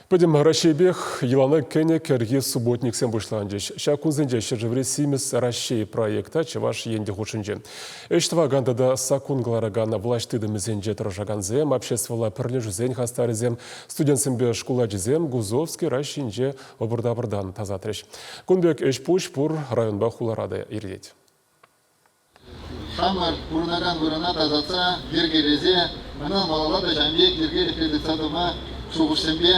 Пӗтӗм Раҫҫейпех йӑлана кӗнӗ кӗрхи субботниксем пуҫланчӗҫ. Ҫак кунсенче ҫӗршыври «Симӗс Раҫҫей» проекта Чӑваш Ен те хутшӑнчӗ. Ӗҫ тӑвакан тата саккун кӑларакан влаҫ тытӑмӗсенче тӑрӑшакансем, обществӑлла пӗрлешӳсен хастарӗсем, студентсемпе шкул ачисем Гузовски ращинче ӑпӑр-тапӑртан тасатрӗҫ. Кун пек ӗҫ-пуҫ пур районпа хулара та иртет. Хамӑр пурӑнакан вырӑна тасатса, йӗркелесе, ӑна малалла та ҫавӑн пек йӗркелӗхре тытса тӑма шухӑшсемпе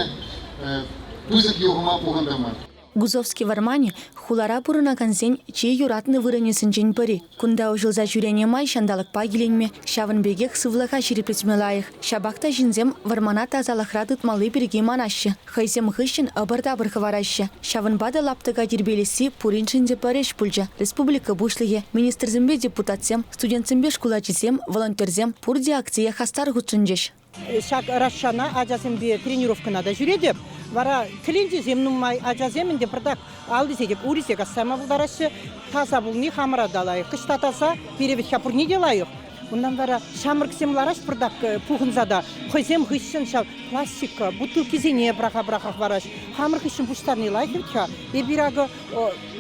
пысӑк юхӑма пухӑнтӑмӑр. Гузовски вӑрманӗ хулара пурӑнакансен чи юратнӑ вырӑнӗсенчен пӗри. Кунта уҫӑлса ҫӳренӗ май ҫанталӑкпа киленме, ҫавӑн пекех сывлӑха ҫирӗплетме лайӑх. Ҫапах та ҫынсем вӑрмана тасалӑхра тытмалли пирки манаҫҫӗ. Хӑйсем хыҫҫӑн ӑпӑр-тапӑр хӑвараҫҫӗ. Ҫавӑнпа та лаптӑка тирпейлесси пуриншӗн те пӗр ӗҫ пулчӗ. Республика Пуҫлӑхӗ, министрсемпе депутатсем, студентсемпе шкул ачисем, волонтерсем пурте акцие хастар хутшӑнчӗҫ. Ҫак рашчана ачасемпе тренировкӑна та ҫӳретӗп. Вара кӗленчесем нумай, ачасем ӗнтӗ пӑртак аллисе те урисе касса яма пултараҫҫӗ. Таса пулни хамӑра та лайӑх. Кӑҫта таса, пире вӗт-ха пурне те лайӑх. Унтан вара ҫамрӑксем лараҫ пӑртак пухӑнса та хӑйсем хыҫҫӑн ҫав пластика бутылкисене пӑраха-пӑраха хӑвараҫ. Хамӑр хыҫҫӑн пуҫтарни лайӑх вӗт-ха. Эпир акӑ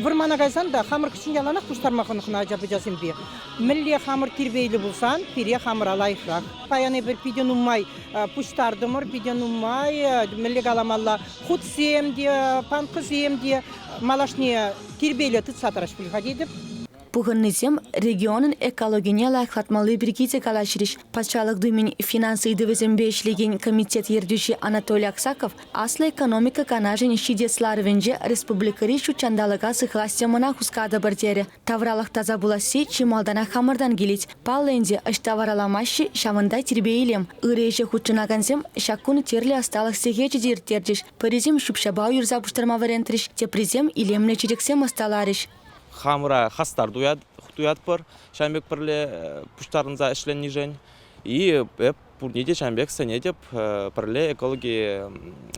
вӑрмана кайсан та хамӑр хыҫҫӑн яланах пуҫтарма хӑнӑхнӑ ача-пӑчасемпе. Мӗнле хамӑр тирпейлӗ пулсан пире хамӑра лайӑхрах. Паян эпир питӗ нумай пуҫтартӑмӑр, питӗ нумай, мӗнле каламалла, хутсем те, панкӑсем те малашне тирпейлӗ тытса тӑраҫ пуль-ха тетӗп. Пухӑннисем регионӑн экологине лайӑхлатмалли пирки те калаҫрӗҫ. Патшалӑх Думин финанс ыйтӑвӗсемпе ӗҫлекен комитет ертӳҫи Анатолий Аксаков Аслӑ экономика канашӗн ҫитес ларӑвӗнче республикӑри ҫут ҫанталӑка сыхлас темӑна хускатӑпӑр терӗ. Тавралӑх таса пуласси чи малтанах хамӑртан килет. Паллӑ ӗнтӗ, ӑҫта вараламаҫҫӗ, ҫавӑнта тирпей-илем. Ырӑ ӗҫе хутшӑнакансем ҫак кун тӗрлӗ ӑсталӑх сехечӗ те ирттерчӗҫ. Пӗрисем ҫӳп-ҫапа уйӑрса пуҫтарма вӗрентрӗҫ, теприсем илемлӗ чечексем ӑсталарӗҫ. Хамӑра хастар туятпӑр, ҫавӑн пек пӗрле пуҫтарӑнса ӗҫленишӗн. И эп пурне те ҫавӑн пек сӗнетӗп пӗрле экологи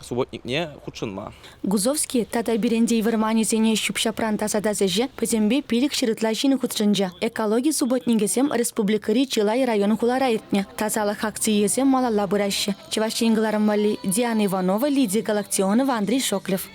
субботникне хутшӑнма. Гузовски тата Берендей вӑрманӗсене ҫӳп-ҫапран тасатас ӗҫе пӗтӗмпе 500 ытла ҫын хутшӑнчӗ. Экологи субботникӗсем республикӑри чылай район-хулара иртнӗ. Тасалӑх акцийӗсем малалла пыраҫҫӗ. Чӑваш Ен кӑларӑм валли Диана Иванова, Лидия Галактионова, Андрей Шоклев.